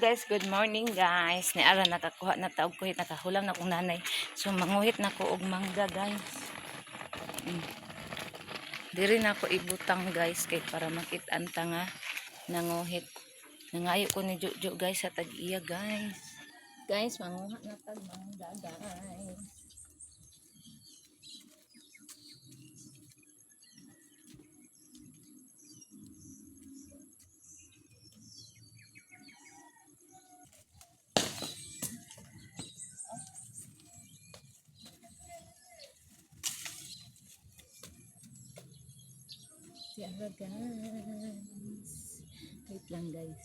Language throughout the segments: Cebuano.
Guys, good morning, guys. Ni ara nakakuha na ta og kuhit, nakahulam na kong nanay. So manguhit na ko og mangga, guys. Diri na ko ibutang, guys, kay para makit-an ta nga nanguhit. Nangayo ko ni Jojo, guys, sa tag-iya, guys. Guys, manguha na tag mangga, guys. Tiara, guys. Wait lang, guys.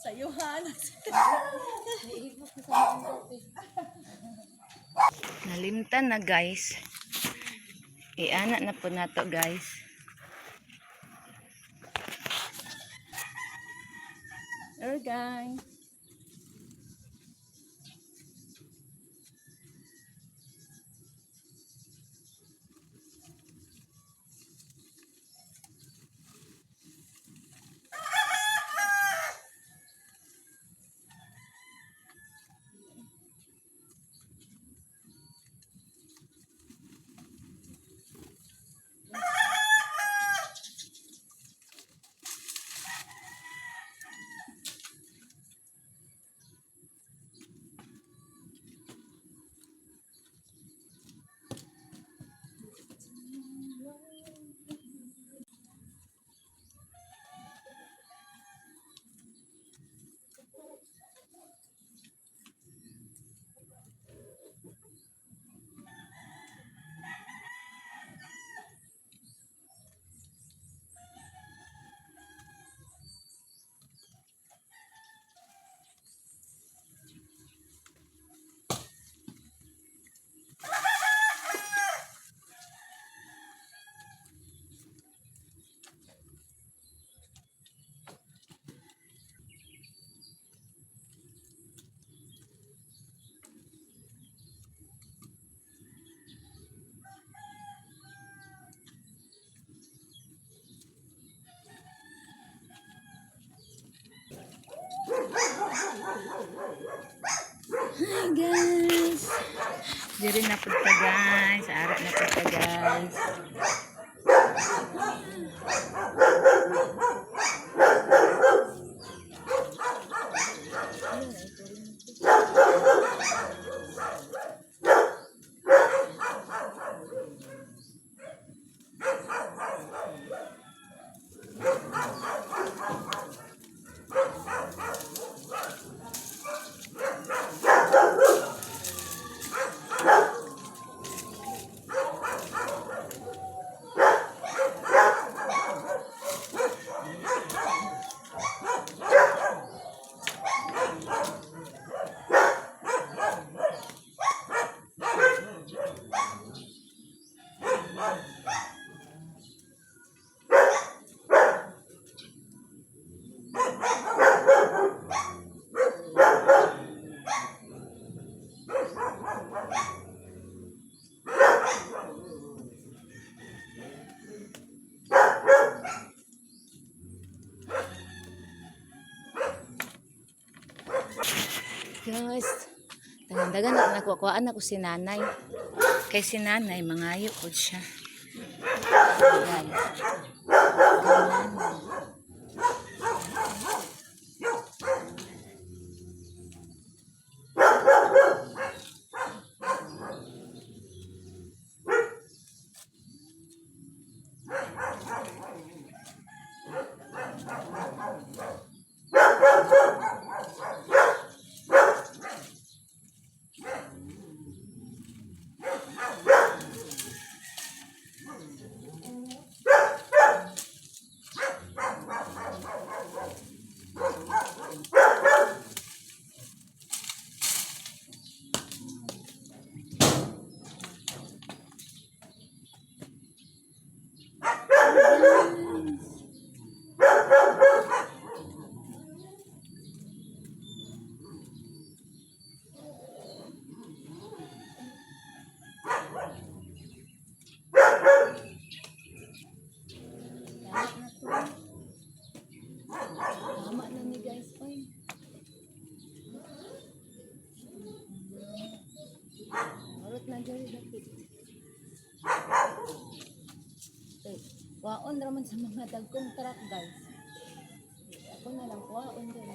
Sayuhan. Nalimtan na, guys. Iana na po nato, guys. Hello, guys. Hi, guys. Diri na pud ta, guys. Ara na pud ta, guys. Guys, Dagan na nakuha na ko si nanay. Kay si nanay, mangayo po siya. Guys. Kay nanay. Tama na to. Tama na ni guys. Oy. Marot na dyan dapit. Eh, waon raman sa mga dagkong truck guys. Ako na lang waon din.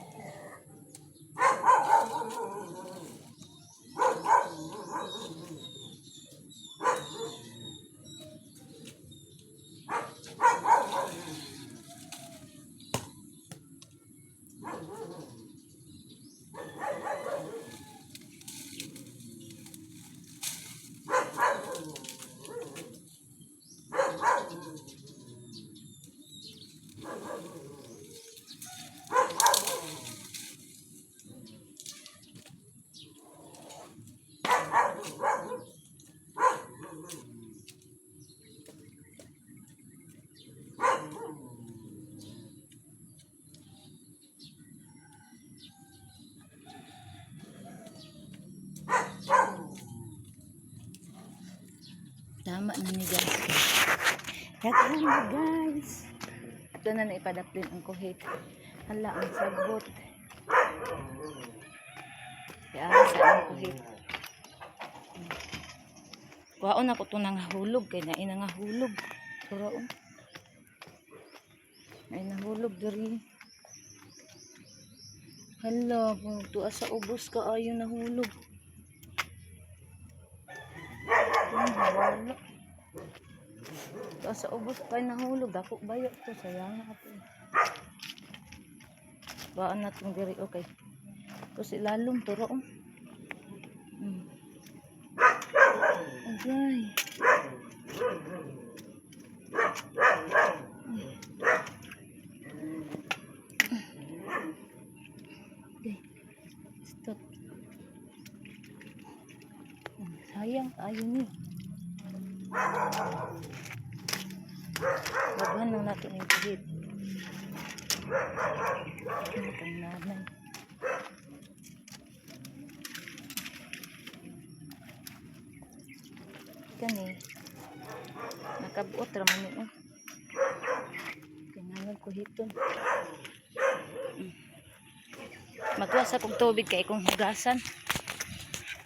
Tama na ni guys. Daghan na guys. Ito na naipadaplin ang kuhit. Hala, ang sagbot. Kaya sa ang kuhit. Kuhaon ako ito nang hulog. Kaya nain nga hulog. Turaon. Ay nahulog diri. Hala, kung tuwa sa ubos ka ayo nahulog. Ay, wala. Tuwa sa ubos pa nahulog. Dako bayo to sayang ako. Baan na tong diri okay. Kasi lalom turo. Agay. Okay. Stop. Sayang ayo ni. Laban lang natin yung kuhit. Ang nanay. Kani. Nakabuot raman ni oh. Kinahanglan kuhiton. Magkuha sa kong tubig kay kong hugasan.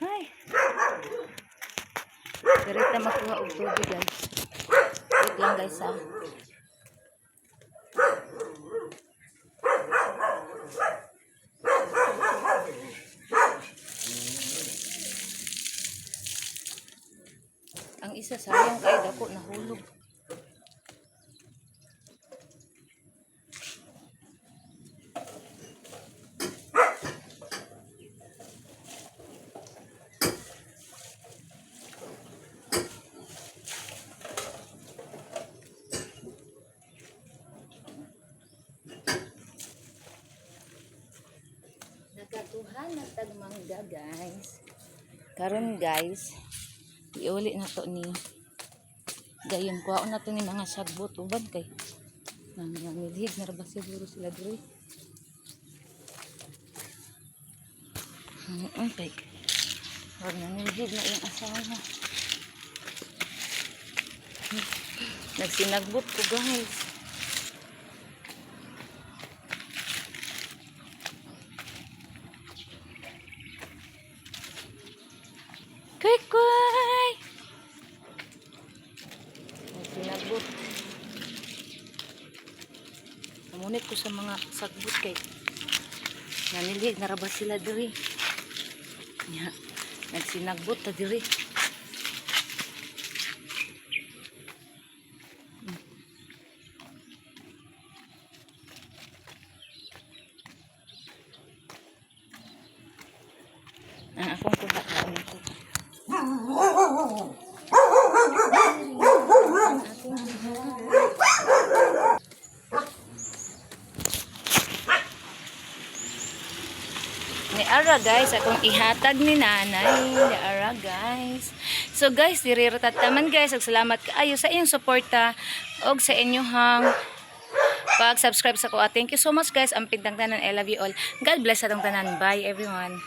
Ay. Direta makuha og tubig guys. Wait lang guys ah. Ang isa sayang kay dako nahulog. Nakakuha na tag mangga guys. Karon guys, iuli na to ni gayon kuhaon na to ni mga sagbot uban kay nanilhig na ra ba siguro sila diri. Okay. Wag nanilhig na iyang asawa. Nagsinagbot ko guys. ko sa mga sagbot kay nanilhig na ra ba sila diri. Nya, nagsinagbot ta diri. Ang akong kuha kaon ko. Ang akong kuha. Ni ara, guys, akong ihatag ni nanay. Ni ara, guys. So guys, diri ra taman, guys. Ug salamat kaayo sa inyong suporta og sa inyong pag-subscribe sa ko. Thank you so much, guys. Ang pintang tanan. I love you all. God bless sa atong tanan. Bye, everyone.